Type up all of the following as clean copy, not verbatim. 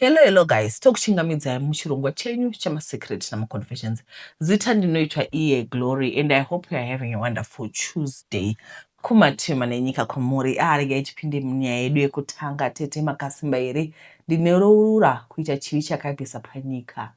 Hello hello guys, tokuchingamidzai muchirongwa chenyu chemaSecret namaConfessions. Zita ndinoitwa iye Glory and I hope you are having a wonderful Tuesday. Kumatima nenyika kwamuri. Ah, regai tipinde munyaya yedu yekutanga. Tete makasimba here? Ndineroura kuita chivi chakaipisa panyika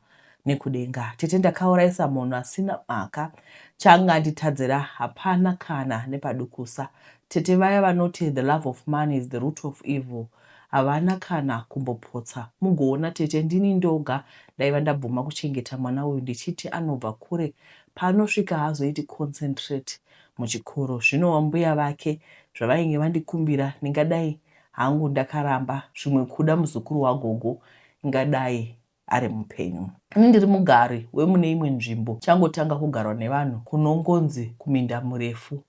nekudenga. Tete ndakaurayisa munhu asina mhaka. Chaanga anditadzira hapana kana nepadukusa. Tete vaya vanoti the love of money is the root of evil havana kana kumbopotsa. Mugoona tete ndini ndoga ndaiva ndabvuma kuchengeta mwana uyu ndichiti anobva kure paanosvika haazoiti concentrate muchikoro. Zvino mbuya vake zvavainge vandikumbira ndingadai hangu ndakaramba zvimwe kuda muzukuru wagogo ingadai ari mupenyu. Ini ndiri mugari wemune imwe nzvimbo changotanga kugarwa nevanhu kunongonzi kuminda murefu.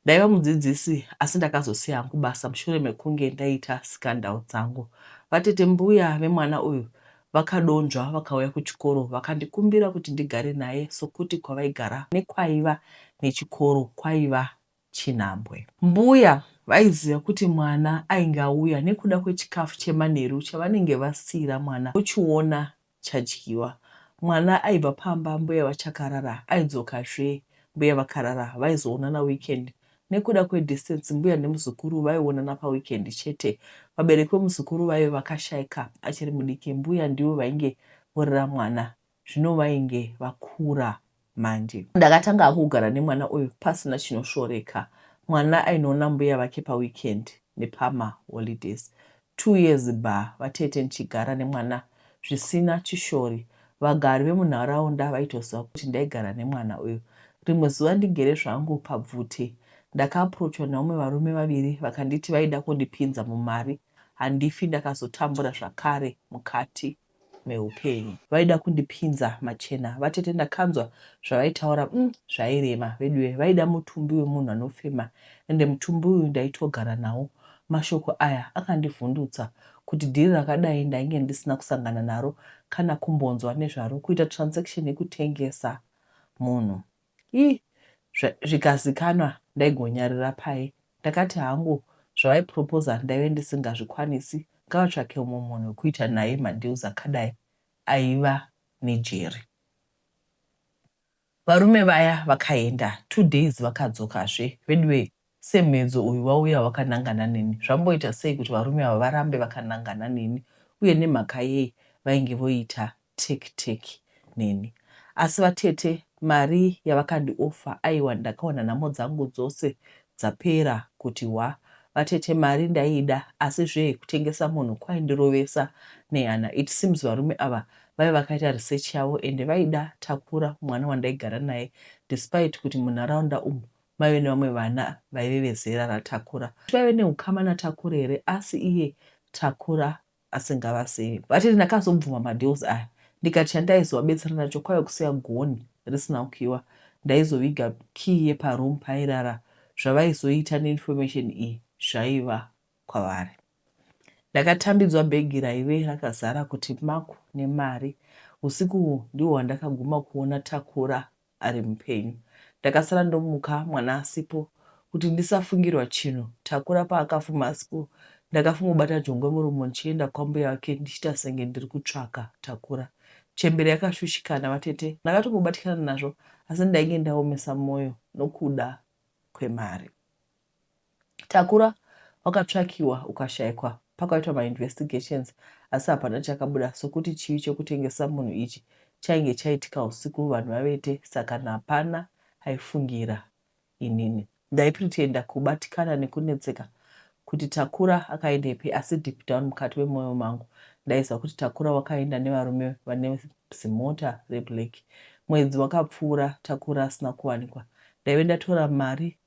Ndaiva mudzidzisi asi ndakazosiya hangu basa mushure mekunge ndaita scandal dzangu. Vatete mbuya vemwana uyu vakadonzva vakauya kuchikoro vakandikumbira kuti ndigare naye sokuti kwavaigara nekwaiva nechikoro kwaiva chinhambwe. Mbuya vaiziva kuti mwana ainge auya nekuda kwechikafu chemanheru chavanenge vasiira mwana vochiona chadyiwa. Mwana aibva pamba mbuya vachakarara aidzokazve mbuya vakarara vaizoonana weekend. Nekuda kwedistance mbuya nemuzukuru vaionana paweekend chete. Vabereki vemuzukuru vaive vakashaika achiri mudiki mbuya ndivo vainge vorera mwana zvino vainge vakura manje. Ndakatanga hangu kugara nemwana uyu pasina chinosvoreka. Mwana ainoona mbuya vake paweekend nepama holidays. 2 years ba vatete ndichigara nemwana zvisina chishori. Vagari vemunharaunda vaitoziva kuti ndaigara nemwana uyu. Rimwe zuva ndigere zvangu pabvute ndakaapproachwa nevamwe varume vaviri vakanditi vaida kundipinza mumari handifi ndakazotambura zvakare mukati meupenyu. Vaida kundipinza machena vatete ndakanzwa zvavaitaura zvairema veduwe vaida mutumbi wemunhu anofema ende mutumbi uyu ndaitogara nawo. Mashoko aya akandivhundutsa kuti dhiri rakadai ndainge ndisina kusangana naro kana kumbonzwa nezvaro kuita transaction yekutengesa munhu. Ii zvikazikanwa ndaigonyarira pai. Ndakati hangu zvavaiproposa ndaive ndisingazvikwanisi ngavatsvake umwe munhu wekuita naye madeals akadai aiva nejeri. Varume vaya vakaenda 2 days vakadzokazve veduwe semuedzo uyu wauya wakanangana neni. Zvamboita sei kuti varume ava varambe vakanangana neni uye nemhaka yei vainge voita teki teki neni. Asi vatete mari yavakandiofa aiwa ndakawana nhamo dzangu dzose dzapera kuti hwa. Vatete mari ndaiida asi zve kutengesa munhu kwaindirovesa nehana. It seems varume ava vaiva vakaita research yavo ende vaida Takura mwana wandaigara naye despite kuti munharaunda umu maive nevamwe vana vaive vezera raTakura. Vaive neukama naTakura here asi iye Takura asingavazivi. Vatete ndakazobvuma madeals aya ndikati chandaizovabetsera nacho kwaive kusiya gonhi risina kukiwa. Ndaizoviga key yeparoom paairara zvavaizoita neinformation iyi zvaiva kwavari. Ndakatambidzwa bhegi raive rakazara kuti maku nemari. Usiku uhu ndihwo hwandakaguma kuona Takura ari mupenyu. Ndakasara ndomuka mwana asipo kuti ndisafungirwa chinhu. Takura paakafuma asipo ndakafungobata jongwe muromo ndichienda kwambuya vake ndichiita senge ndiri kutsvaka Takura. Chembere yakashushikana vatete ndakatombobatikana nazvo asi ndainge ndaomesa moyo nokuda kwemari. Takura wakatsvakiwa ukashaikwa pakaitwa mainvestigations asi hapana chakabuda sokuti chivi chekutengesa munhu ichi chainge chaitika usiku vanhu vavete saka hapana aifungira inini. Ndaipretenda kubatikana nekunetseka kuti Takura akaendepi asi deep down mukati memoyo mangu ndaiziva kuti Takura wakaenda nevarume vane zimota reblack. Mwedzi wakapfuura Takura asina kuwanikwa. Ndaive ndatora mari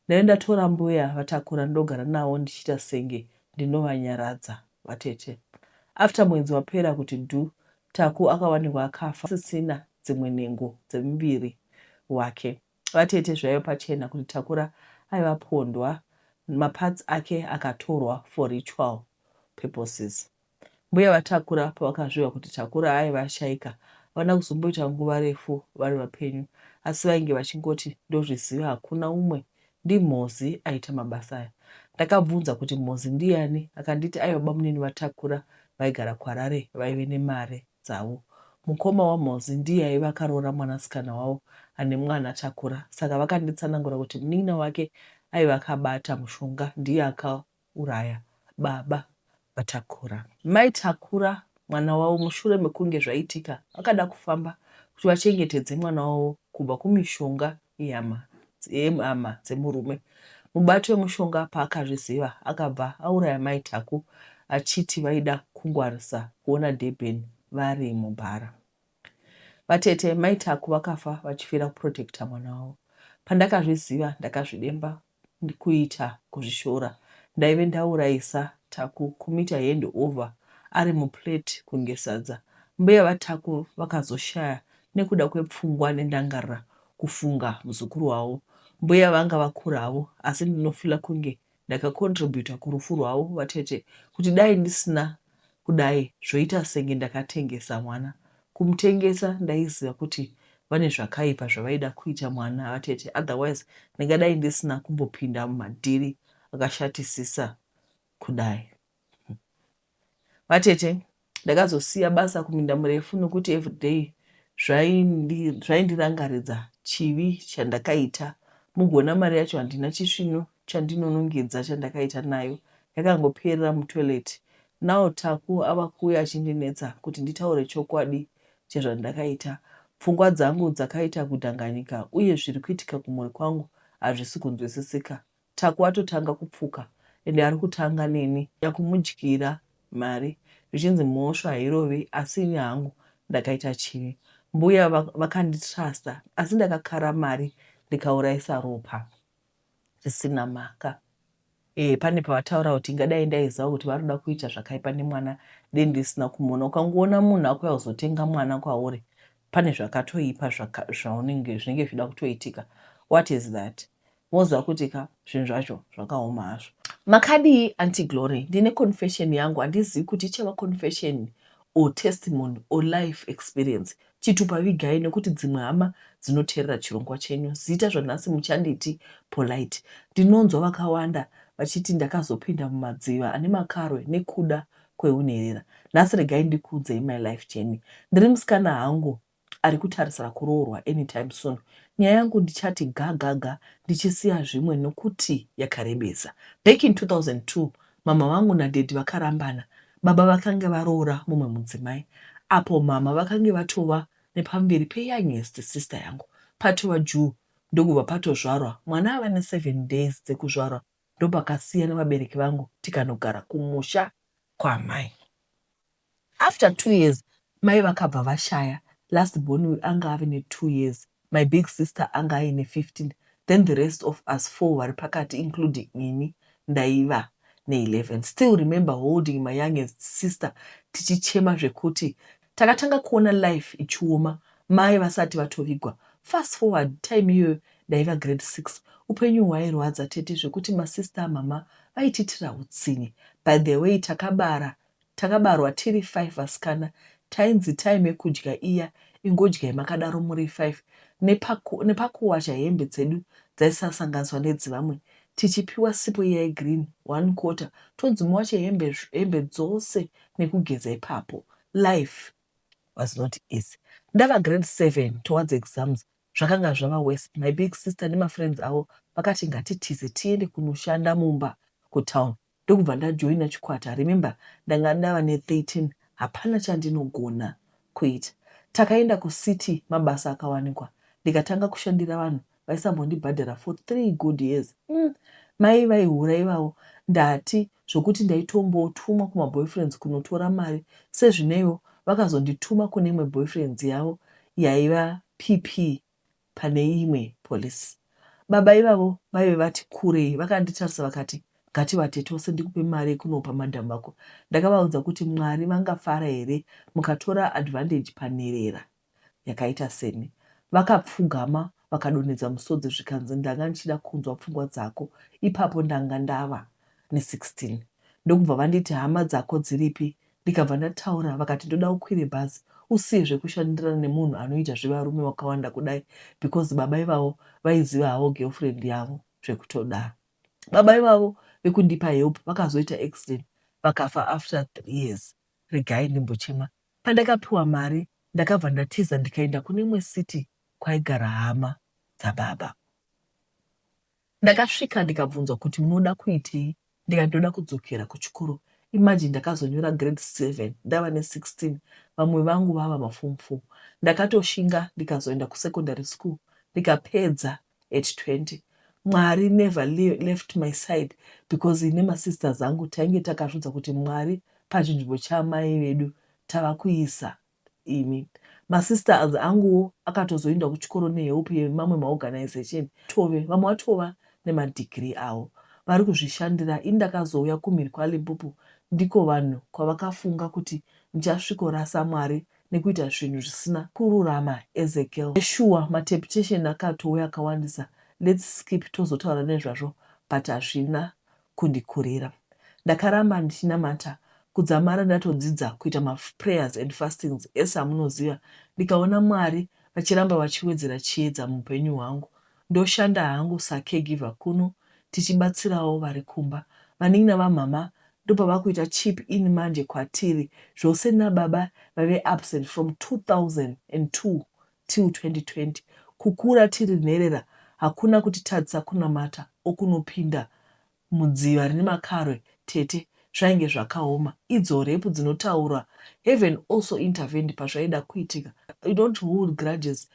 ndaive ndatora mbuya vaTakura ndogara navo ndichiita senge ndinovanyaradza vatete. After mwedzi wapera kuti dhu Taku akawanikwa akafa asisina dzimwe nhengo dzemuviri wake. Vatete zvaiva pachena kuti Takura aiva pondwa maparts ake akatorwa for ritual purposes. Mbuya vaTakura pavakazviva kuti Takura aiva ashaika havana kuzomboita nguva refu vari vapenyu asi vainge vachingoti ndozviziva hakuna umwe ndiMhozi aita mabasa aya. Ndakabvunza kuti Mhozi ndiani akanditi aiva bamunini vaTakura. vaigara kuHarare vaive nemari dzavo. Mukoma waMhozi ndiye aive akaroora mwanasikana wavo ane mwana Takura saka vakanditsanangura kuti munin'ina wake aive akabata mushonga ndiye akauraya baba vaTakura. Mai Takura mwana wavo mushure mekunge zvaitika vakada kufamba kuti vachengetedze mwana wavo kubva kumishonga yehama dzemurume. Mubati wemushonga paakazviziva akabva auraya mai Taku achiti vaida kungwarisa kuona Durban vari mubhara. Vatete, mai Taku vakafa vachifira kuprotecta mwana wavo. Pandakazviziva ndakazvidemba kuita kuzvishora. Ndaive ndaurayisa Taku kumuita hand over ari muplate kunge sadza. Mbuya vaTaku vakazoshaya nekuda kwepfungwa nendangarira kufunga muzukuru wavo. Mbuya vanga vakura havo asi ndinofila kunge ndakacontributa kurufu rwavo vatete kuti dai ndisina kudai zvoita senge ndakatengesa mwana. Kumutengesa ndaiziva kuti vane zvakaipa zvavaida kuita mwana vatete otherwise ndingadai ndisina kumbopinda mumadhiri akashatisisa kudai. Vatete, ndakazosiya basa kuminda murefu nokuti everyday zvaindirangaridza chivi chandakaita. Mugona mari yacho handina chisvinu chandinonongedza chandakaita nayo yakangoperera mutoilet. Now Taku ava kuuya achindinetsa kuti nditaure chokwadi chezvandakaita. Pfungwa dzangu dzakaita kudhanganyika uye zviri kuitika kumhuri kwangu hazvisi kunzwisisika. Taku atotanga kupfuka ende arikutanga neni kumudyira mari zvichinzi mhosva hairovi asi ini hangu ndakaita chivi. Mbuya vakanditruster asi ndakakara mari ndikaurayisa ropa risina mhaka. E, pane pavataura kuti ingadai ndaiziva kuti varikuda kuita zvakaipa nemwana dei ndisina kumuona. Ukangoona munhu akuuya kuzotenga mwana kwauri pane zvakatoipa zvaunenge zvinenge zvichida kutoitika. What is that? Moziva kuti ka zvinhu zvacho zvakaoma hazvo. Makadii Auntie Glory? Ndine confession yangu handizivi kuti ichava confession or testimony or life experience. Chitupa vigai nekuti dzimwe hama dzinoteerera chirongwa chenyu. Zita zvanhasi muchanditi Polite. Ndinonzwa vakawanda vachiti ndakazopinda mumadziva ane makarwe nekuda kweunherera. Nhasi regai ndikuudzei my life journey. Ndiri musikana hangu ari kutarisira kuroorwa anytime soon. Nyaya yangu ndichati ga ga ga ndichisiya zvimwe nokuti yakarebesa. Back in 2002 mama vangu nadaddy vakarambana. Baba vakange varoora mumwe mudzimai. Apo mama vakange vatova nepamuviri peyoungest sister yangu. Patova juu ndokubva patozvarwa mwana ava ne7 days dzekuzvarwa ndopakasiyana vabereki vangu tikanogara kumusha kwaamai. After 2 years mai vakabva vashaya. Last born uyu anga ave ne2 years. My big sister anga aine 15 then the rest of us four vari pakati including ini ndaiva ne11. Still remember holding my youngest sister tichichema zvekuti takatanga kuona life ichioma mai vasati vatovigwa. Fast forward time iyoyo ndaiva grade 6. Upenyu hwairwadza tete zvekuti masista amama vaititira utsinye. By the way takabara takabarwa tiri 5 vasikana tainzi time yekudya iya ingodyai makadaro muri 5 nepakuwacha hembe dzedu dzaisasanganiswa nedzevamwe tichipiwa sipo iya yegreen one quarter tonzi muwache hembe, hembe dzose nekugeza ipapo. Life was not easy. Ndava grade 7 towards exams zvakanga zvava worse. My big sister nemafriends avo vakati ngatitize tiende kunoshanda mumba kutown ndokubva ndajoina chikwata. Remember ndanga ndava ne13 hapana chandinogona kuita. Takaenda kucity mabasa akawanikwa ndikatanga kushandira vanhu vaisambondibhadhara for 3 good years. Mai vaihura ivavo ndati zvokuti ndaitombotumwa kumaboyfriends kunotora mari sezvineiwo vakazondituma kune imwe boyfriends yavo yaiva pp pane imwe polisi. Baba ivavo vaive vati kurei vakanditarisa vakati ngativate tose ndikupe mari yekunopa madhamu vako. Ndakavaudza kuti Mwari vangafara here mukatora advantage panherera yakaita seni. Vakapfugama vakadonhedza musodzi zvikanzi ndanga ndichida kunzwa pfungwa dzako ipapo ndanga ndava ne16. Ndokubva vanditi hama dzako dziripi ndikabva ndataura vakati ndoda ukwire bhazi usiye zvekushandirana nemunhu anoita zvevarume wakawanda kudai because baba ivavo vaiziva havo girlfriend yavo zvekutodaro. Baba ivavo vekundipa help vakazoita accident vakafa after 3 years. Regai ndimbochema. Pandakapiwa mari ndakabva ndatiza ndikaenda kune imwe city kwaigara hama dzababa. Ndakasvika ndikabvunzwa kuti munoda kuitei ndikati ndoda kudzokera kuchikoro. Imagine ndakazonyora grade 7 ndava ne16 vamwe vangu vava maform 4. Ndakatoshinga ndikazoenda kusecondary school ndikapedza at 20. Mwari never left my side because ine masisters angu tainge takazvidza kuti Mwari pachinzvimbo chamai vedu tava kuisa imi. Masisters anguwo akatozoenda kuchikoro nehelp yemamwe maorganization tove vamwe vatova nemadegree avo vari kuzvishandira. Ini ndakazouya kumhiri kwaLimpopo ndiko vanhu kwavakafunga kuti ndichasvikorasa Mwari nekuita zvinhu zvisina kururama as a girl. Sure matemptation akatouya akawandisa let's skip tozotaura nezvazvo but hazvina kundikurira. Ndakaramba ndichinamata kudzamara ndatodzidza kuita maprayers and fastings ese amunoziva ndikaona Mwari vachiramba vachiwedzera chiedza muupenyu hwangu. Ndoshanda hangu sacaregiver kuno tichibatsirawo vari kumba. Vanin'ina vamhamha ndopavakuita chip in manje kwatiri zvose nababa vaive absent from 2002 till 2020. Kukura tiri nherera hakuna kutitadzisa kunamata okunopinda mudziva rine makarwe tete zvainge zvakaoma. Idzo rape dzinotaurwa heaven also intervened pazvaida kuitika. You don't hold grudges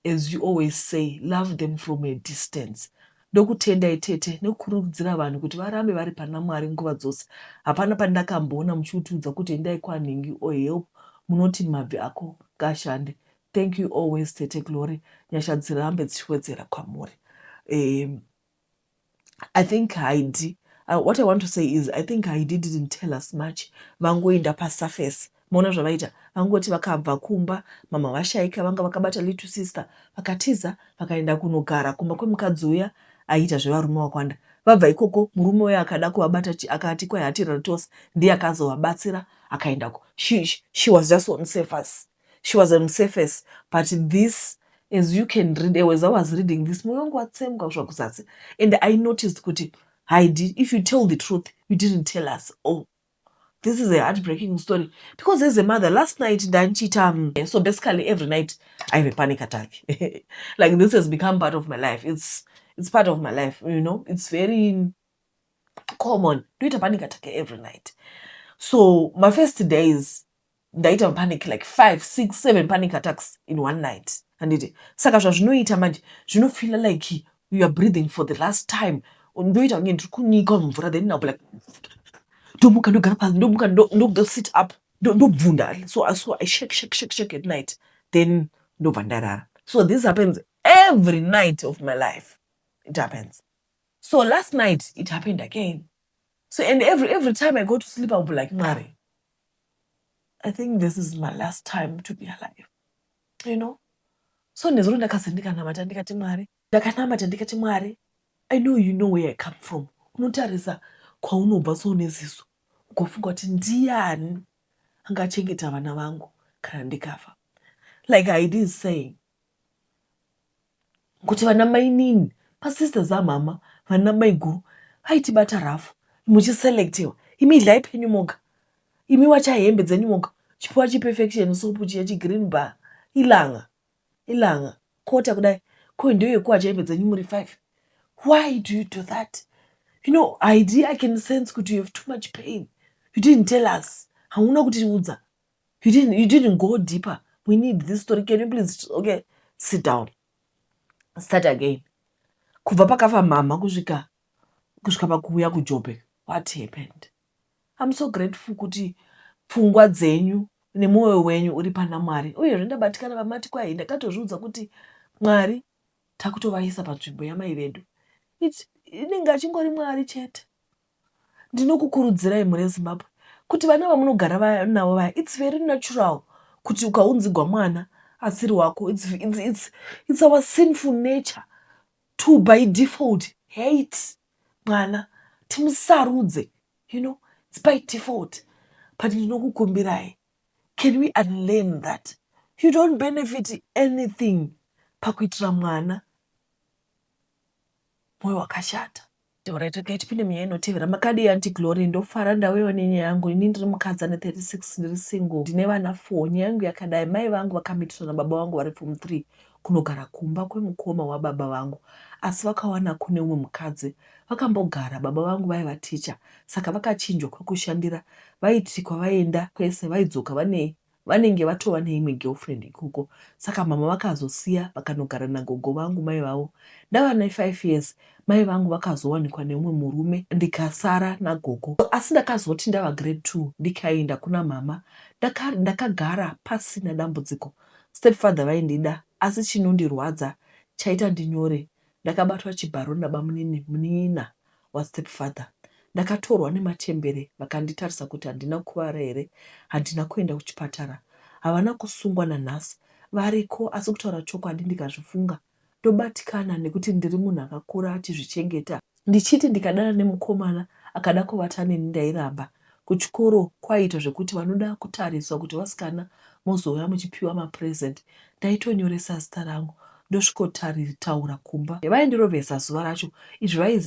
as you always say love them from a distance. Ndokutendai tete nekukurudzira vanhu kuti varambe vari pana Mwari nguva dzose. Hapana pandakamboona muchiutiudza kuti endai kwanhingi or help munoti mabvi ako ngaashande. Thank you always tete Glory. Nyasha dzirambe dzichiwedzera kwamuri. I think Heidi, what I want to say is I think Heidi didn't tell us much. Vangoenda pasurface. Maona zvavaita vangoti vakabva kumba mama vashaika vanga vakabata little sister vakatiza vakaenda kunogara kumba kwemukadzi uya aiita zvevarume vakawanda. Vabva ikoko murume uya akada kuvabata akati kwai hatirari tose ndiye akazovabatsira akaendako. She was just on surface. She was on surface but this as you can read as I was reading this moyo wangu watsemuka kusvika kuzasi and I noticed kuti Heidi if you tell the truth you didn't tell us all. This is a heartbreaking story because as a mother last night ndandichiita so basically every night I have a panic attack. Like this has become part of my life. It's part of my life, you know. It's very common. Ndoita panic attack every night. So my first days ndaita panic like 5 6 7 panic attacks in one night. Handiti saka zvazvinoita manje zvinofeela like you are breathing for the last time. Ndoita kunge ndiri kunyika mumvura then I'll be like ndomuka ndogara pasi ndomuka ndo sit up ndobvunda so I shake shake shake shake at night then ndobva ndarara. So this happens every night of my life. It happens. So last night it happened again. So and every time I go to sleep I'll be like Mwari, I think this is my last time to be alive. You know? So nezuro ndakazi ndikanamata ndikati Mwari, ndakanamata ndikati Mwari, I know you know where I come from. Unotarisa kwaunobva so neziso ugofunga kuti ndiani angachengeta vana vangu kana ndikafa. Like Heidi is saying, kuti vana mainini pasisters amama vana maiguru vaitibata rafu muchiselectiwa imi idlai penyu moga imi wacha hembe dzenyu moga chipiwa chiperfection soap chiya chigreen bar ilanga ilanga kota kudai ko ndiyo yekuwacha hembe dzenyu muri 5. Why do you do that? You know, Heidi, I can sense kuti you have too much pain. You didn't tell us. Hauna kutiudza. You didn't go deeper. We need this story. Can you please, okay, sit down, start again kubva pakafa mama kusvika pakuuya kuJoburg. What happened? I'm so grateful kuti pfungwa dzenyu nemwoyo wenyu uri pana Mwari. Uyezve ndabatikana vamati kwai ndakatozviudza kuti Mwari takutovaisa panzvimbo yamai vedu. Inenge achingori Mwari chete. Ndinokukurudzirai mhuri yeZimbabwe kuti vana vamunogara navo vaya, it's very natural kuti ukaunzigwa mwana asiri wako, it's our sinful nature to by default hate mwana timusarudze. It's by default, but ndinokukumbirai, can we unlearn that? You don't benefit anything pakuitira mwana mwoyo wakashata. Alright, okay, tipinde munyaya inotevera. Makadii Auntie Glory, ndofara ndauyawo nenyaya yangu. Ini ndiri mukadzi ane 36, ndiri single, ndine vana 4. Nyaya yangu yakadai, mai vangu vakamitiswa nababa vangu vari form 3 kunogara kumba kwemukoma wababa vangu, asi vakawana kune umwe mukadzi. Vakambogara, baba vangu vaiva ticha, saka vakachinjwa kwekushandira. Vaiti kwavaenda kwese vaidzoka vane vanenge vatova neimwe girlfriend ikoko. Saka mama vakazosiya vakanogara nagogo vangu mai vavo. Ndava ne5 years mai vangu vakazowanikwa neumwe murume ndikasara nagogo. Asi ndakazoti ndava grade 2 ndikaenda kuna mama. Ndakagara pasina dambudziko. Stepfather vaindida asi chinondirwadza chaita ndinyore ndakabatwa chibharo nabamunini munin'ina wastepfather. Ndakatorwa nemachembere vakanditarisa kuti handina kukuvara here. Handina kuenda kuchipatara. Havana kusungwa nanhasi. Variko asi kutaura chokwadi ndikazvifunga ndobatikana nekuti ndiri munhu akakura achizvichengeta. Ndichiti ndikadana nemukomana akada kuvata neni ndairamba. Kuchikoro kwaiitwa zvekuti vanoda kutariswa kuti vasikana mozouya muchipiwa mapresent. Ndaitonyoresa zita rangu ndosvikotaura kumba. Vaindirovesa zuva racho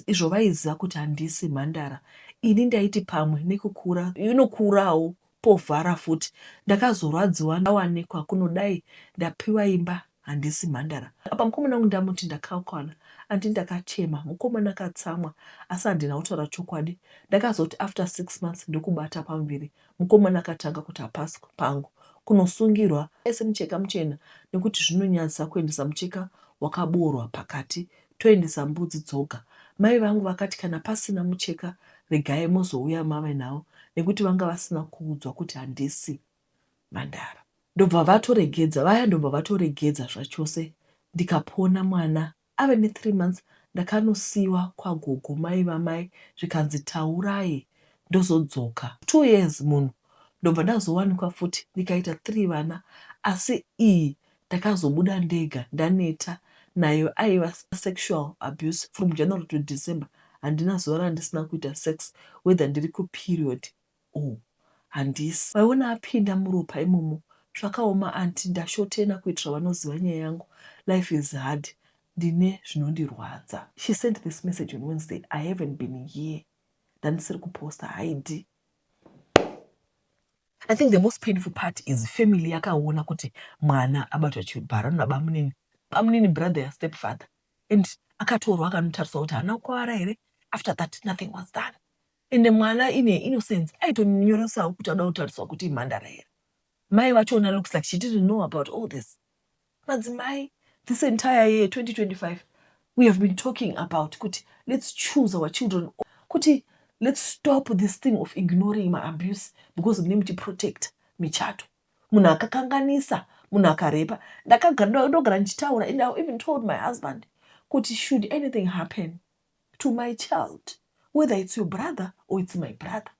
izvo vaiziva kuti handisi mhandara. Ini ndaiti pamwe nekukura inokurawo povhara futi. Ndakazorwadziwa ndawanikwa kunodai ndapiwa imba handisi mhandara. Apa mukomana wangu ndamuti ndakakwana andi ndakachema mukomana akatsamwa asi handina kutaura chokwadi. Ndakazoti after 6 months ndokubata pamuviri mukomana akatanga kuti hapasi pangu kunosungirwa ese mucheka muchena nekuti zvinonyadzisa kuendesa mucheka wakaboorwa pakati toendesa mbudzi dzoga. Mai vangu vakati kana pasina mucheka regai mozouya mave nawo nekuti vanga vasina kuudzwa kuti handisi mhandara. Ndobva vatoregedza vaya ndobva vatoregedza zvachose ndikapona mwana ave ne3 months ndakanosiyiwa kwagogo mai vamai zvikanzi taurai ndozodzoka. 2 years munhu ndobva ndazowanikwa futi ndikaita 3 vana asi iyi ndakazobuda ndega ndaneta nayo aiva sexual abuse from January to December handina zuva randisina kuita sex whether ndiri kuperiod or handisi. Vaiona apinda muropa imomo zvakaoma aunty ndashotena kuitira vanoziva nyaya yangu life is hard ndine zvinondirwadza. She sent this message on Wednesday I haven't been here ndandisiri kuposta haidi. I think the most painful part is family yakaona kuti mwana abatwa chibharo nabamunini bamunini brother yastepfather and akatorwa akanotariswa kuti haana kukuvara here. After that nothing was done ende mwana ine innocence aitonyoresawo kuti anoda kutariswa kuti imhandara here. Mai vachona looks like she didn't know about all this. Madzimai, this entire year 2025 we have been talking about kuti let's choose our children, kuti let's stop this thing of ignoring maabuse because mune muchiprotect michato. Munhu akakanganisa, munhu akarepa, ndogara ndichitaura and I even told my husband kuti should anything happen to my child, whether it's your brother or it's my brother,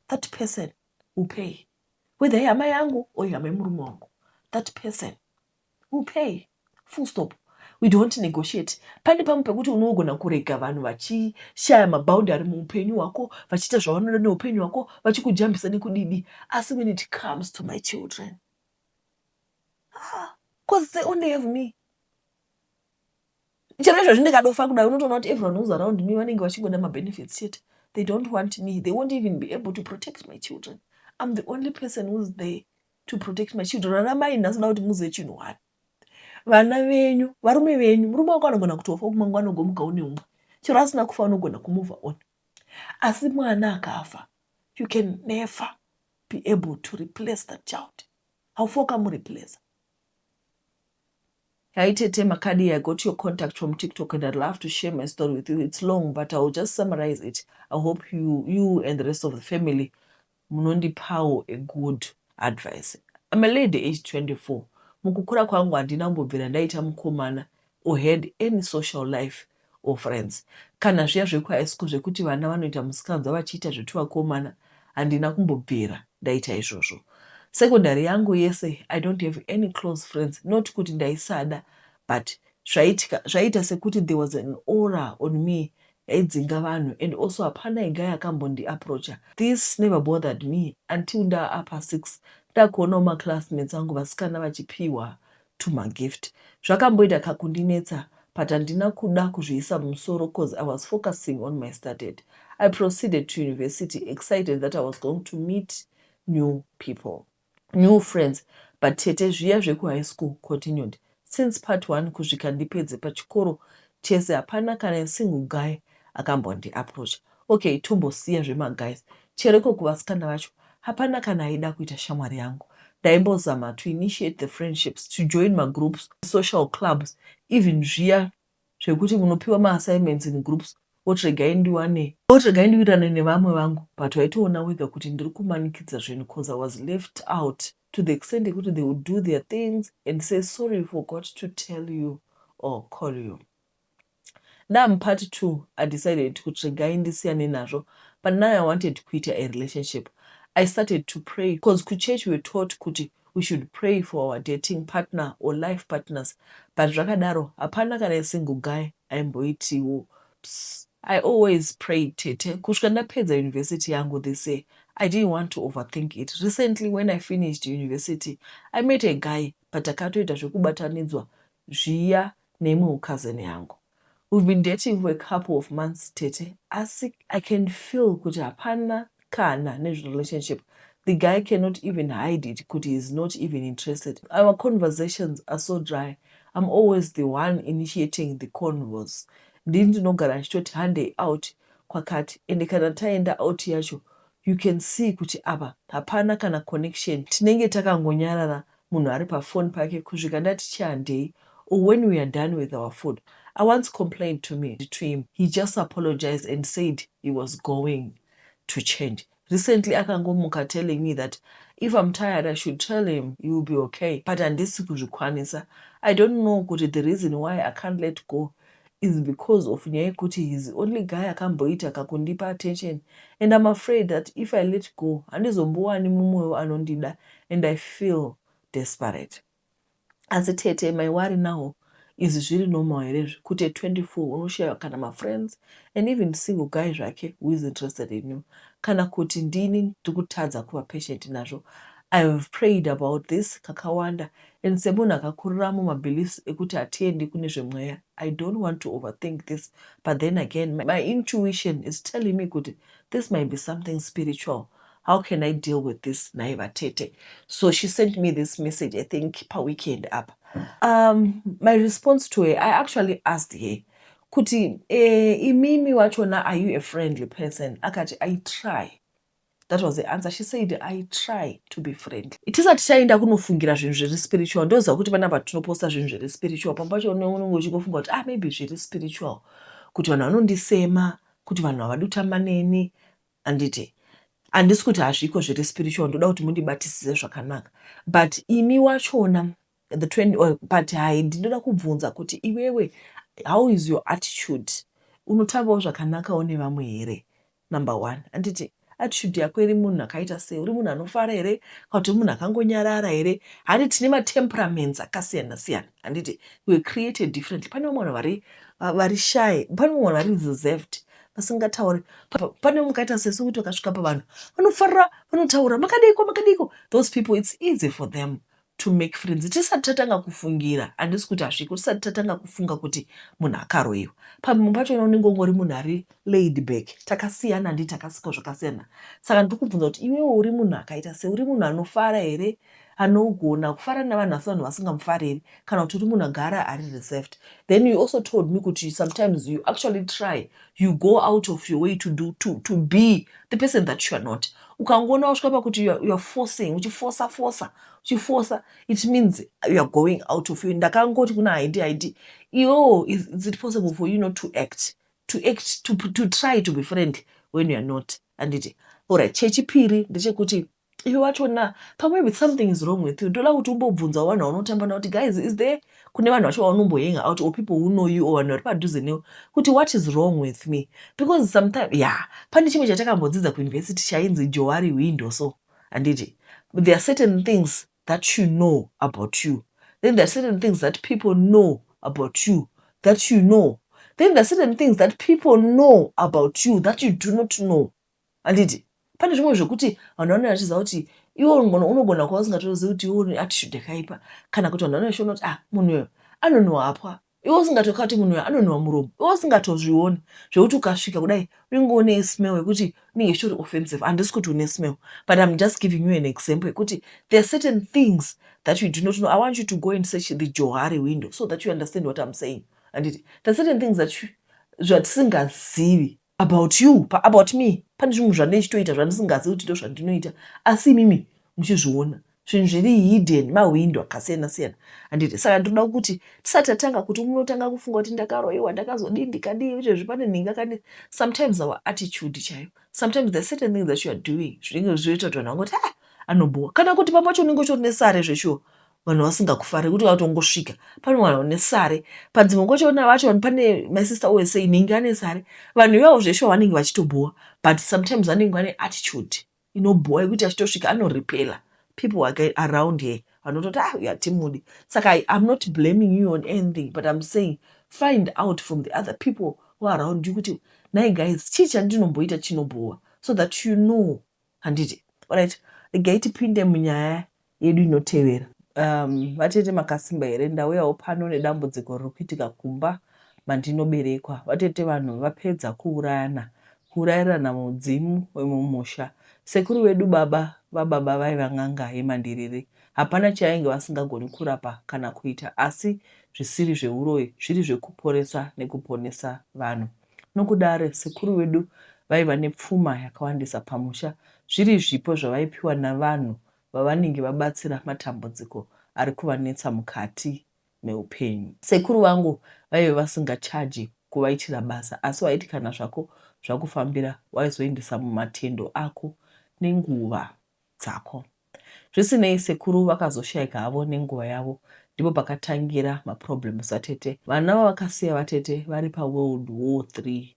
that person will pay. Whether ihama yangu or ihama yemurume wangu, that person will pay, full stop. We don't negotiate. Pane pamwe pekuti unogona kurega vanhu vachishaya maboundary muupenyu hwako, vachiita zvavanoda neupenyu hwako, vachikujambisa nekudidi, asi when it comes to my children, because they only have me. Chero izvozvi ndikadofa kudai, unotoona kuti everyone who's around me vanenge vachingoda mabenefits chete. They don't want me. They won't even be able to protect my children. I'm the only person who's there to protect my children. Vana mai, nhasi da kuti muzive chinhu one: vana venyu, varume venyu, murume wako anogona kutofa kumangwana, ugomuka une umwe. Chero asina kufa unogona kumove on, asi mwana akafa, you can never be able to replace that child. Haufi wakamureplaca. Hi Tete Makadi, I got your contact from TikTok and I'd love to share my story with you. It's long, but I'll just summarize it. I hope you and the rest of the family munondipawo a good advice. I'm a lady aged 24. Mukukura kwangu handina kumbobvira ndaita mukomana or had any social life or friends. Kana zviya zvekuhigh school zvekuti vana vanoita musikanzwa vachiita zvetuvakomana, handina kumbobvira ndaita izvozvo. Secondary yangu yese I don't have any close friends, not kuti ndaisada, but zvaita sekuti there was an aura on me yaidzinga vanhu and also hapana guy akambondiapproacha. This never bothered me until ndaupper 6 ndakuonawo maclassmates angu vasikana vachipiwa tumagift. Zvakamboita kakundinetsa. But handina kuda kuzviisa mumusoro 'cause I was focusing on my studies. I proceeded to university excited that I was going to meet new people, new friends. But tete, zviya zvekuhigh school continued. Since part one kusvika ndipedze pachikoro chese, hapana kana single guy akambondiapproach. Okay, tombosiya zvemaguys. Chereko kuvasikana vacho, hapana kana aida kuita shamwari yangu. Ndaimbozama to initiate the friendships, to join magroups, social clubs, even zviya zvekuti munopiwa maassignments in groups, oti regai ndiwane, oti regai ndiwirirane nevamwe vangu, but waitoona wega kuti ndiri kumanikidza zvinhu 'cause I was left out to the extent yekuti they would do their things and say, "Sorry, forgot to tell you or call you." Ndamupart two, I decided kuti regai ndisiyane nazvo, but now I wanted kuita a relationship. I started to pray because kuchurch we were taught kuti we should pray for our dating partner or life partners. But zvakadaro, hapana kana single guy aimboitiwo. I always prayed, tete, kusvika ndapedza university yangu this year. I didn't want to overthink it. Recently, when I finished university, I met a guy, but akatoita zvekubatanidzwa zviya neimwe cousin yangu. We've been dating for a couple of months, tete, asi I can feel kuti hapana kana nezverelationship. The guy cannot even hide it kuti he's not even interested. Our conversations are so dry. I'm always the one initiating the convos. Ndini ndinogara ndichitoti handei out kwakati, ende kana taenda out yacho, you can see kuti apa hapana kana connection. Tinenge takangonyarara, munhu ari pafoni pake kusvika ndati chihandei or when we are done with our food. I once complained to him. He just apologized and said he was going to change. Recently akangomuka telling me that if I'm tired, I should tell him, he will be okay, but handisi kuzvikwanisa. I don't know kuti the reason why I can't let go is because of nyaya yekuti he's the only guy akamboita kakundipa attention, and I'm afraid that if I let go, handizombowani mumwewo anondida, and I feel desperate. Asi tete, my worry now is, zviri normal here kuti at 24 unoshayiwa kana mafriends and even single guy zvake who is interested in you, kana kuti ndini ndiri kutadza kuva patient nazvo? I have prayed about this kakawanda, and semunhu akakurira mumabeliefs ekuti hatiendi kune zvemweya, I don't want to overthink this. But then again, my intuition is telling me kuti this might be something spiritual. How can I deal with this, nhai vatete? So she sent me this message, I think paweekend up. My response to her, I actually asked her kuti imimi wachona, are you a friendly person? Akati, "I try." That was the answer. She said, "I try to be friendly." Tisati taenda kunofungira zvinhu zviri spiritual, ndoziva kuti panapa tinoposta zvinhu zviri spiritual. Pamwe pacho unenge uchingofunga kuti, ah, maybe zviri spiritual, kuti vanhu vanondisema, kuti vanhu havadi kutamba neni. Handiti handisi kuti hazviko zviri spiritual. Ndoda kuti mundibatisise zvakanaka. But imi wachona, the 20, but hai, ndinoda kubvunza kuti iwewe, how is your attitude? Unotambawo zvakanakawo nevamwe here? Number one, handiti attitude yako iri munhu akaita sei? Uri munhu anofara here, kana kuti munhu akangonyarara here? Handiti tine matemperaments akasiyana siyana? Handiti we created differently? Pane vamwe vanhu vari shy, pane vamwe vanhu vari reserved, vasingatauri. Pane mukaita sesu kuti vakasvika pavanhu vanofarira, vanotaura, "Makadiko, makadiko?" Those people, it's easy for them to make friends. Tisati tatanga kufungira, handisi kuti hazviko, tisati tatanga kufunga kuti munhu akaroyiwa, pamwe pachona unenge ungori munhu ari laid back. Takasiyana, handiti takasikwa zvakasiyana? Saka ndiri kubvunza kuti iwewe uri munhu akaita sei? Uri munhu anofara here, anogona kufara nevanhu asi vanhu vasingamufariri, kana kuti uri munhu agara ari reserved? Then you also told me kuti sometimes you actually try, you go out of your way to be the person that you are not. Ukangoona wasvika pakuti you are forcing, uchifosa fosa, uchifosa, it means you are going out of you. Ndakangoti kuna Haidi, Haidi, iwewo, is it possible for you not to act, to act to, to try to be friendly when you are not? Handiti? Alright, chechipiri ndechekuti iwe wachona, pamwe with something is wrong with you. Ndoda kuti umbobvunzawo vanhu vaunotamba navo kuti, guys, is there, kune vanhu vacho vaunombohanga out or people who know you or vanhu vari padhuze newe, kuti what is wrong with me? Because sometimes, yeah, pane chimwe chatakambodzidza kuuniversity chainzi Johari window. So handiti there are certain things that you know about you, then there are certain things that people know about you that you know, then there are certain things that people know about you that you do not know? Handiti pane zvimwe zvekuti vanhu vanenge vachiziva kuti iwe unogona kuva usingatozivi kuti iwe une attitude yakaipa, kana kuti vanhu vanenge vachiona kuti, ah, munhu uyo anonhuhwa? Iwe usingatoka kuti munhu uyu anonhuwa muromo, iwe usingatozvioni, zvekuti ukasvika kudai unenge une smell yekuti inenge ichitori offensive. Handisi kuti une smell, but I'm just giving you an example yekuti there are certain things that you do not know. I want you to go and search the Johari window so that you understand what I'm saying. Handiti there are certain things that you, zvatisingazivi about you, about me. Pane zvimwe zvandinochitoita zvandisingazivi kuti ndo zvandinoita, asi imimi muchizviona, zvinhu zviri hidden, mahwindo akasiyana siyana, handiti? Saka ndinoda kuti tisati tatanga kuti unotanga kufunga kuti ndakaroyiwa, ndakazodii, ndikadii, izvezvi pane nhinga kani. Sometimes our attitude chaiyo, sometimes there are certain things that you are doing zvinenge zvizoita kuti vanhu vangoti, "Ah, anobhowa," kana kuti pamwe pacho unenge uchitori nesare zveshuwa, vanhu vasingakufari kuti vatongosvika pane vanhu vane sare. Padzimwe nguva chiona vacho pane, my sister always say, nhingi ane sare. Vanhu ivavo zveshuwa vanenge vachitobhowa, but sometimes vanenge vane attitude inobhowa yekuti achitosvika anorepela people around here, vanototi, "Ah, uyu hatimudi." Saka I'm not blaming you on anything, but I'm saying find out from the other people who are around you kuti, "Nai guys, chii chandinomboita chinobhowa?" so that you know, handiti? Alright, regai tipinde munyaya yedu inotevera. Vatete, makasimba here? Ndauyawo pano nedambudziko riri kuitika kumba mandinoberekwa. Vatete, vanhu vapedza kuurayana, kuurayirana mudzimu wemumusha. Sekuru vedu, baba vababa, vaiva n'anga yemandiriri. Hapana chainge vasingagoni kurapa kana kuita, asi zvisiri zveuroyi, zviri zvekuporesa nekuponesa vanhu. Nokudaro sekuru vedu vaiva nepfuma yakawandisa pamusha, zviri zvipo zvavaipiwa navanhu vavanenge vabatsira matambudziko ari kuvanetsa mukati meupenyu. Sekuru vangu vaive vasingachaji kuvaitira basa, asi vaiti kana zvako zvakufambira, waizoendesa mumatendo ako nenguva dzako. Zvisinei, sekuru vakazoshayika havo nenguva yavo. Ndipo pakatangira maproblems, vatete. Vana vavakasiya, vatete, vari paWorld War 3.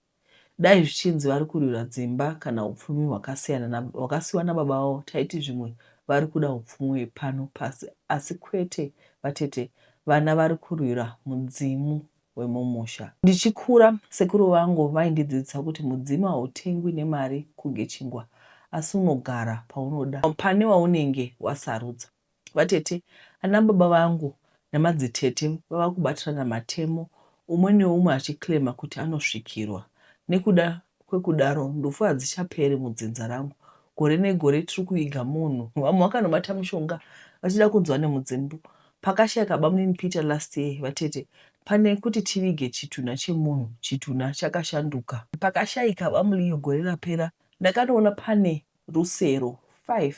Dai zvichinzi vari kurwira dzimba kana upfumi hwakasiyiwa nababa vavo, taiti zvimwe vari kuda upfumi hwepano pasi, asi kwete, vatete. Vana vari kurwira mudzimu wemumusha. Ndichikura, sekuru vangu vaindidzidzisa kuti mudzimu hautengwi nemari kunge chingwa, asi unogara paunoda pane waunenge wasarudza. Vatete, ana baba vangu namadzitete vava kubatirana matemo, umwe neumwe achiclaima kuti anosvikirwa. Nekuda kwekudaro, ndufu hadzichaperi mudzinza rangu. Gore negore tiri kuviga munhu. Vamwe vakanobata mushonga vachida kunzwa nemudzimu. Pakashayika bamunini Peter last year, vatete, pane kuti tivige chitunha chemunhu, chitunha chakashanduka. Pakashayika bamuliyo gore rapera, ndakanoona pane rusero 5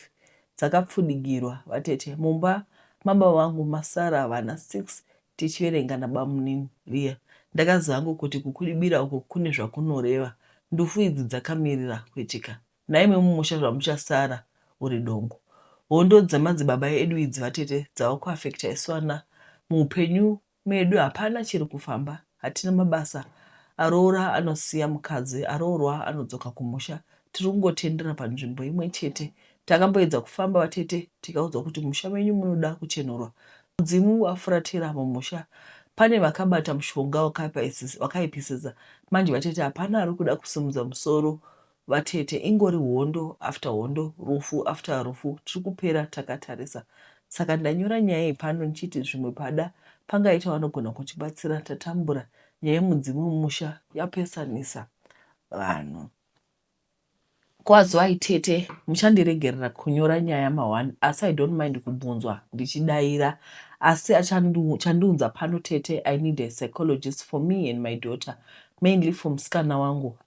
dzakapfudigirwa. Vatete, mumba mababa vangu masara vana 6 tichiverenga nabamunini Riya. Ndakaziva hangu kuti kukudibira uku kune zvakunoreva. Ndufu idzi dzakamirira kuitika. Naimwe mumusha zvamuchasara uri dongo. Hondo dzamadzibaba edu idzi, vatete, dzava kuaffecta isu vana. Muupenyu medu hapana chiri kufamba. Hatina mabasa. Aroora anosiya mukadzi, aroorwa anodzoka kumusha. Tiri kungotendera panzvimbo imwe chete. Takamboedza kufamba, vatete, tikaudzwa kuti musha menyu munoda kuchenurwa, mudzimu wafuratira mumusha, pane vakabata mushonga wakaipisisa. Manje, vatete, hapana ari kuda kusimudza musoro. Vatete, ingori hondo after hondo, rufu after rufu. Tiri kupera takatarisa. Saka ndanyora nyaya iyi pano ndichiti zvimwe pada pangaita vanogona kutibatsira. Tatambura. Nyaya yemudzimu wemumusha yapesanisa vanhu. Kwazwai tete, muchandiregerera kunyora nyaya ma1, asi I don't mind kubvunzwa ndichidaira. Asi chandiunza pano, tete, I need a psychologist for me and my daughter, mainly for musikana wangu.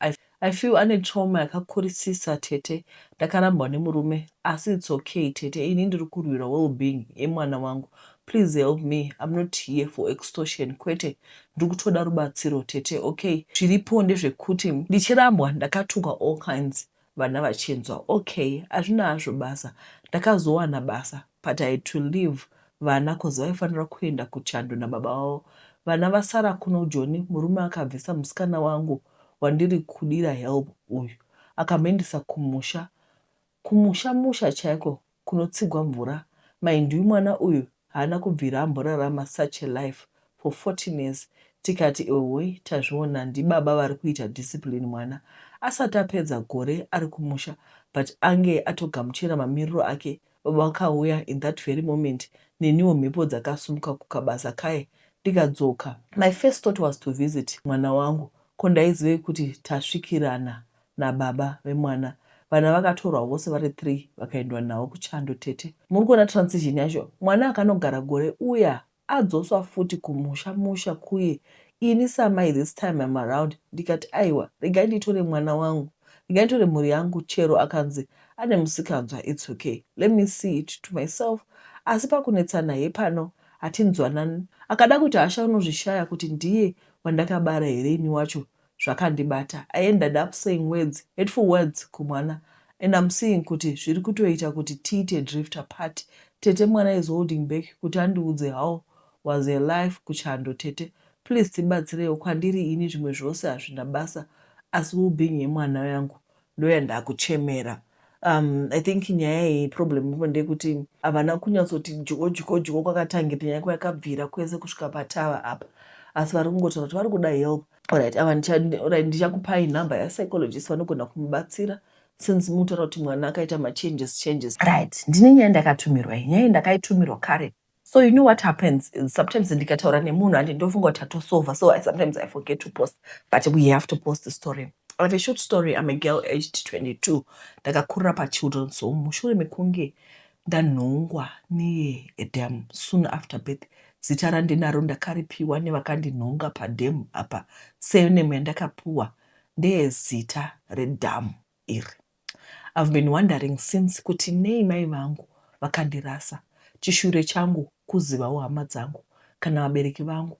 I feel ane trauma yakakurisisa. Tete, ndakarambwa nemurume, asi it's okay, tete. Ini ndiri kurwira well-being yemwana wangu. Please help me. I'm not here for extortion, kwete. Ndiri kutoda rubatsiro, tete. Okay, zviripo ndezvekuti ndichirambwa ndakatukwa all kinds, vana vachinzwa. Okay, hazvina hazvo basa. Ndakazowana basa, but I had to leave vana 'cause vaifanira kuenda kuchando nababa vavo. Vana vasara kuno Joni. Murume akabvisa musikana wangu wandiri kudira help uyu, akamuendesa kumusha, kumusha musha chaiko kunotsigwa mvura. Mind you, mwana uyu haana kubvira amborarama such a life for 14 years. Tikati, "Ehoi, tazviona, ndibaba vari kuita discipline mwana." Asati apedza gore ari kumusha, but ange atogamuchira mamiriro ake, baba vakauya. In that very moment, neniwo mhepo dzakasumuka kukabasa kaye. Ndikadzoka. My first thought was to visit mwana wangu ko ndaizivei kuti tasvikirana nababa vemwana. Vana vakatorwa vose vari 3 vakaendwa navo kuchando tete. Muri kuona transition yacho mwana akanogara gore uya adzoswa futi kumusha musha kuye ini samai this time I'm around ndikati aiwa regai nditore mwana wangu regai nditore mhuri yangu chero akanzi ane musikanzwa it's okay let me see it to myself asi pakunetsana hepano hatinzwanani akada kuti hasha unozvishaya kuti ndiye wandakabara here ini wacho zvakandibata I ended up saying words hateful words kumwana and I'm seeing kuti zviri kutoita kuti tiite drift apart tete mwana is holding back kuti andiudze how was her life kuchando tete please tibatsireiwo kwandiri ini zvimwe zvose hazvina basa asi well-being yemwana yangu ndoyandakuchemera. I think nyaya iyi problem ipo ndeyekuti havana kunyatsoti dyo dyo dyo kwakatangira nyaya kwayakabvira kwese kusvika patava apa asi vari kungotaura kuti vari kuda help. Alright, ava alright, ndichakupai nhamba yapsychologist vanogona kumubatsira since mutaura kuti mwana akaita machanges changes. Right, ndine nyaya ndakatumirwa iyi nyaya iyi ndakaitumirwa kare. So you know what happens is sometimes ndikataura nemunhu handi ndofunga kuti tatosolva, so sometimes I forget to post, but we have to post the story. I have a short story. I'm a girl aged 22. Ndakakurira pachildren's home mushure mekunge ndanhongwa nedam soon after birth. Zita randinaro ndakaripiwa nevakandinhonga padam apa. Surname yandakapiwa ndeyezita redhamu iri. I've been wondering since kuti nei mai vangu vakandirasa. Chishure changu kuzivawo hama dzangu kana vabereki vangu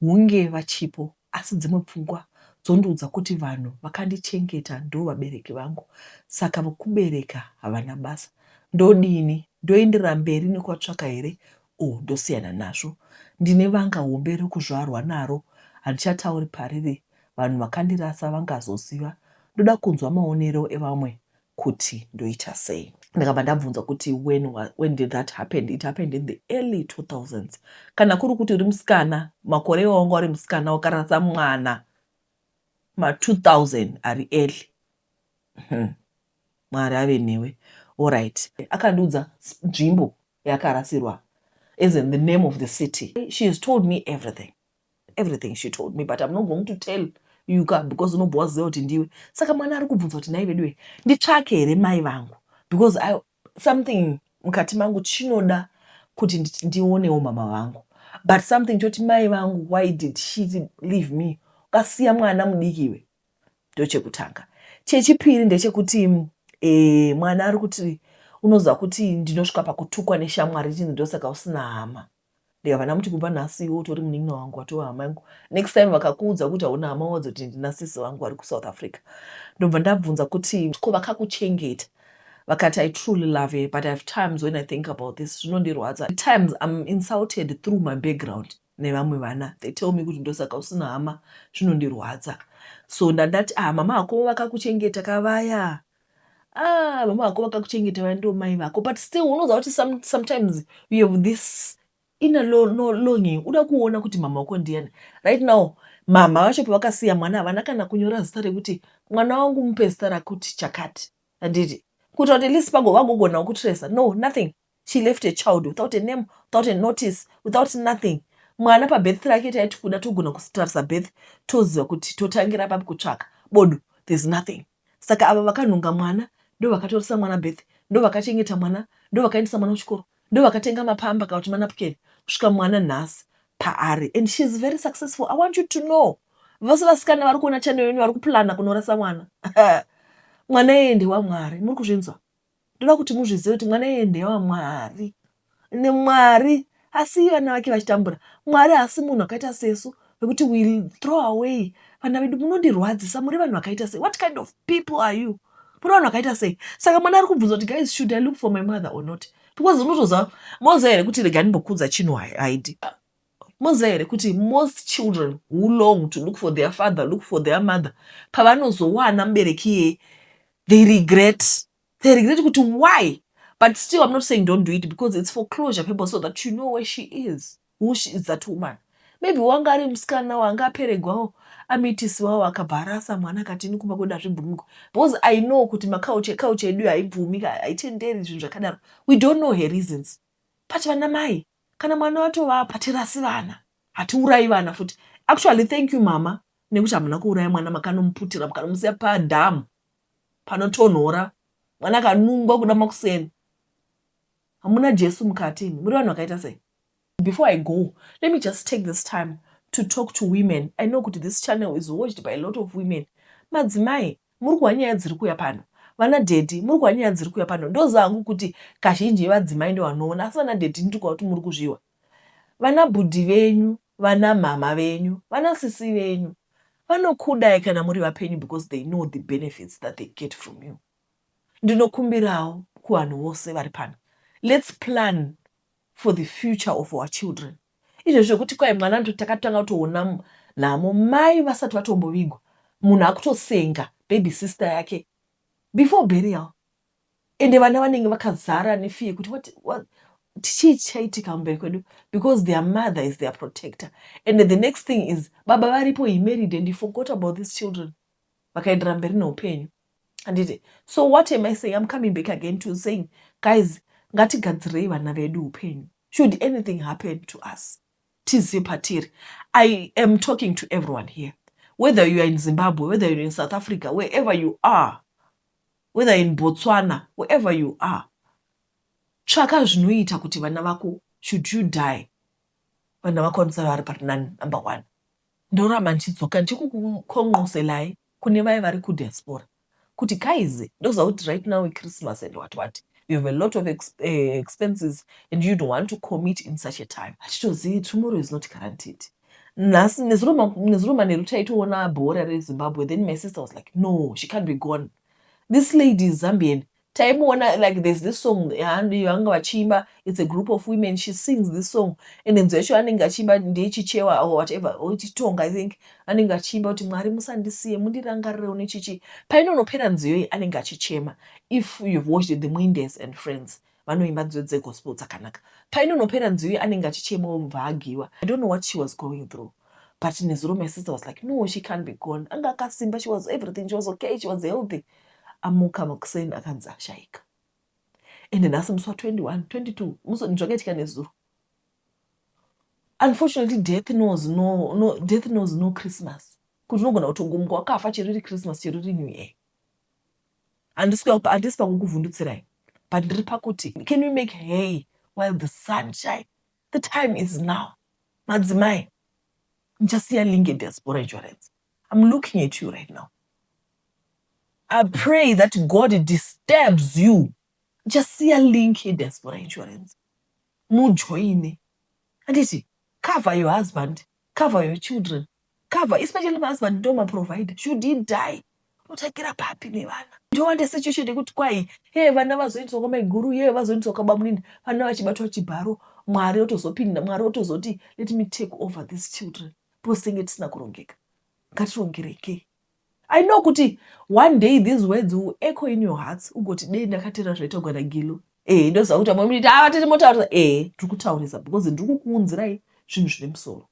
hunge vachipo asi dzimwe pfungwa dzondiudza kuti vanhu vakandichengeta ndo vabereki vangu saka vokubereka havana basa. Ndodini? Ndoenderera mberi nekuvatsvaka here o ndosiyana nazvo? Ndine vanga hombe rekuzvarwa naro handichatauri pariri vanhu vakandirasa vangazoziva. Ndoda kunzwa maonero evamwe kuti ndoita sei. Ndakabva ndabvunza kuti when did that happen? It happened in the early 2000s. Kana kuri kuti uri musikana makore iwawo uri musikana wakarasa mwana ma2000 ari early, Mwari ave newe. Alright, akandiudza nzvimbo yakarasirwa, as in the name of the city. She has told me everything, everything she told me, but I'm not going to tell you ka because unobva waziva kuti ndiwe. Saka mwana ari kubvunza kuti nhai veduwe nditsvake here mai vangu because something mukati mangu chinoda kuti ndionewo mama vangu, but something choti mai vangu, why did she leave me? Ukasiya mwana mudiki iwe. Ndochekutanga. Chechipiri ndechekuti mwana ari kuti unoziva kuti ndinosvika pakutukwa neshamwari chinzi ndosaka usina hama. Ndikabva ndamuti kubva nhasi iwe utori munin'ina wangu watova hama yangu. Next time vakakuudza kuti hauna hama wadza kuti ndina sisi vangu vari kuSouth Africa. Ndobva ndabvunza kuti ko vakakuchengeta? Vakati I truly love her, but I have times when I think about this zvinondirwadza. Times I'm insulted through my background nevamwe vana. They tell me kuti ndosaka usina hama zvinondirwadza. So ndandati ah mama hako vakakuchengeta kavaya, ah mama vako vakakuchengeta vaya ndo mai vako, but still unoziva kuti sometimes you have this inner no, longing uda kuona kuti mama wako ndiani. Right now mama vacho pavakasiya mwana havana kana kunyora zita rekuti mwana wangu mupe zita rakuti chakati, handiti kuita kuti at least pago vagogonawo kutresa. No, nothing. She left a child without a name, without a notice, without nothing. Mwana pabirth rake taiti kuda togona kutarisa birth toziva kuti totangira papi kutsvaka bodo. There's nothing. Saka ava vakanhonga mwana ndo vakatoresa mwana birth, ndo vakachengeta mwana, ndo vakaendesa mwana kuchikoro, ndo vakatenga mapamba kana kuti manapukeni kusvika mwana nhasi paari, and she is very successful. I want you to know, vose vasikana vari kuona channel yenyu vari kuplana kunorasa mwana, mwana iyeye ndewamwari. Muri kuzvinzwa? Ndoda kuti muzvizive kuti mwana iyeye ndewamwari nemwari asi vana vake vachitambura. Mwari haasi munhu akaita sesu vekuti we throw away vana vedu. Munondirwadzisa. Muri vanhu vakaita sei? What kind of people are you? Muri vanhu vakaita sei? Saka mwana ari kubvunza kuti guys, should I look for my mother or not? Because unotoziva, moziva here kuti, rega ndimbokudza chinhu haidi, moziva here kuti most children who long to look for their father, look for their mother, pavanozowana mubereki iyeye they regret. They regret kuti why. But still I'm not saying don't do it because it's for closure people, so that you know where she is, who she is, that woman. Maybe wanga ari musikana wanga aperegwawo amitisiwawo akabva arasa mwana akati ini kumba kwedu hazvibvumikwa, because I know kuti maculture culture yedu haibvumi, haitenderi zvinhu zvakadaro. We don't know her reasons, but vana mai kana mwana watovapa hatirasi vana. Hatiurayi vana futi. Actually, thank you, mama, nekuti hamuna kuuraya mwana. Makanomuputira, mukanomusiya padhamu panotonhora. Mwana akanungwa kuda makuseni. Hamuna Jesu mukati imi. Muri vanhu vakaita sei? Before I go, let me just take this time to talk to women. I know kuti this channel is watched by a lot of women. Madzimai, muri kuwa nyaya dziri kuuya pano. Vana daddy, muri kuwa nyaya dziri kuuya pano. Ndoziva hangu kuti kazhinji vadzimai ndo vanoona, asi vana daddy, ndiri kuva kuti muri kuzviwa. Vana bhudhi venyu, vana mama venyu, vana sisi venyu vanokudai kana muri vapenyu because they know the benefits that they get from you. Ndinokumbirawo kuvanhu vose vari pano, let's plan for the future of our children. Izvo zvekuti kwai mwana ndo takatanga kutoona nhamo mai vasati vatombovigwa, munhu akutosenga baby sister yake before burial, ende vana vanenge vakazara nefear kuti what chii chichaitika mumberi kwedu, because their mother is their protector. And the next thing is, baba varipo, he married and he forgot about these children, vakaendera mberi neupenyu, handiti? So what am I saying? I'm coming back again to saying, guys, ngatigadzirei vana vedu upenyu. Should anything happen to us, tizive patiri. I am talking to everyone here, whether you are in Zimbabwe, whether you're in South Africa, wherever you are, whether in Botswana, wherever you are, tsvaka zvinoita kuti vana vako, should you die, vana vakwanisa vari pari nani. Number one, ndoramba ndichidzoka ndichikukonqoselai kune vaya vari kudiaspora kuti, guys, ndoziva kuti right now Christmas and what what, you have a lot of expenses and you don't want to commit in such a time. Hachitozivi, tomorrow is not guaranteed. Nhasi nezuro manheru taitoona bhora reZimbabwe. Then my sister was like, "No, she can't be gone. This lady is Zambian." Taimuona, like, there's this song yanga vachiimba. It's a group of women. She sings this song, and nziyo yacho anenge achiimba ndeyechichewa or whatever, or Chitonga, I think. Anenge achiimba kuti, "Mwari, musandisiye, mundirangarirewo," nechichi. Painonopera nziyo iyi, anenge achichema. If you've watched the Mwindes and Friends, vanoimba nziyo dzegospel dzakanaka. Painonopera nziyo iyi, anenge achichema, obva agiwa. I don't know what she was going through, but nezuro my sister was like, "No, she can't be gone. Anga akasimba. She was everything. She was okay. She was healthy." Amuka makuseni, akanzi ashayika. Ende nhasi musi wa21, 22, zvakaitika nezuro. Unfortunately, death knows no, no, death knows no Christmas, kuti unogona kutongomuka wakafa, chero iri Christmas, chero iri New Year. Handisi pakukuvhundutsirai, but ndiri pakuti, can we make hay while the sun shine? The time is now. Madzimai, ndichasiya link yediaspora insurance. I'm looking at you right now. I pray that God disturbs you. Ndichasiya link yediaspora insurance, mujoine, handiti? Cover your husband, cover your children, cover especially my husband, ndo maprovider. Should he die, unotangira papi nevana? Ndowanda situation yekuti kwai, he, vana vazoendeswa kwamaiguru, ye, vazoendeswa kwabamunini, vana vachibatwa chibharo. Mwari otozopinda, Mwari otozoti, "Let me take over these children," because tinge tisina kurongeka. Ngatirongerekei. I know kuti one day these words will echo in your hearts, ugoti, "Dei ndakateera zvaitogwa nagilo." E, ndoziva kuti vamwe munoti, "Ava tete motaurisa." E, ndiri kutaurisa because ndiri kukuunzirai zvinhu zvine musoro.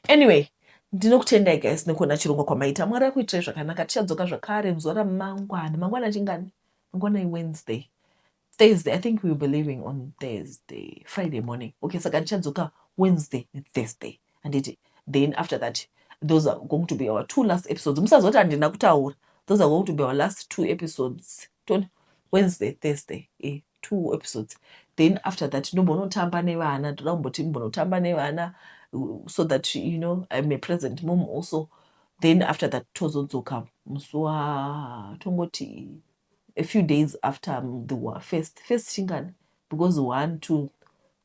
Anyway, ndinokutendai, guys, nekuona chirongwa kwamaita. Mwari akuitirai zvakanaka. Tichadzoka zvakare muzuva ramangwana. Mangwana chingani? Mangwana iWednesday, Thursday. I think we will be leaving on Thursday, Friday morning. Okay, saka ndichadzoka Wednesday neThursday, handiti? Then after that, those are going to be our two last episodes. Musazoti handina kutaura. Those are going to be our last two episodes. Wednesday, Thursday, two episodes. Then after that, ndombonotamba nevana. Ndoda kumboti mbonotamba nevana so that I'm a present mom also. Then after that, tozodzoka musi wa, tongoti a few days after the first chingani, because one, two,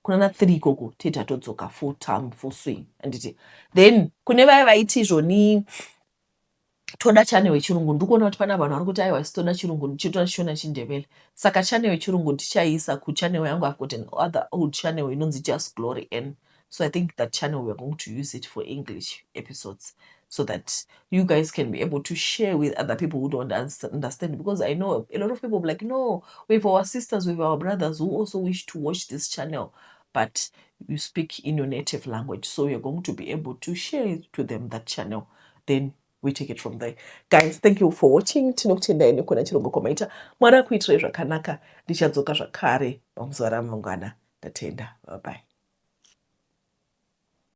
kunana three ikoko tete tatodzoka full time, full swing, handiti? Then kune vaya vaiti izvoni, "Toda channel yechirungu," ndiri kuona kuti pana vanhu vari kuti, "Aiwa, isi toda chirungu, chitoda Shona, Chindebele." Saka channel yechirungu ndichaisa kuchannel yangu. I've got an other old channel inonzi Just Glory N, so I think that channel, we are going to use it for English episodes so that you guys can be able to share with other people who don't understand, because I know a lot of people be like, "No, we have our sisters, we have our brothers who also wish to watch this channel, but you speak in your native language." So you're going to be able to share to them that channel, then we take it from there. Guys, thank you for watching. Tinokutendai nekuona chirongwa kwamaita. Mwari akuitirai zvakanaka. Ndichadzoka zvakare pamuzuva ramangwana. Ndatenda. Bye bye.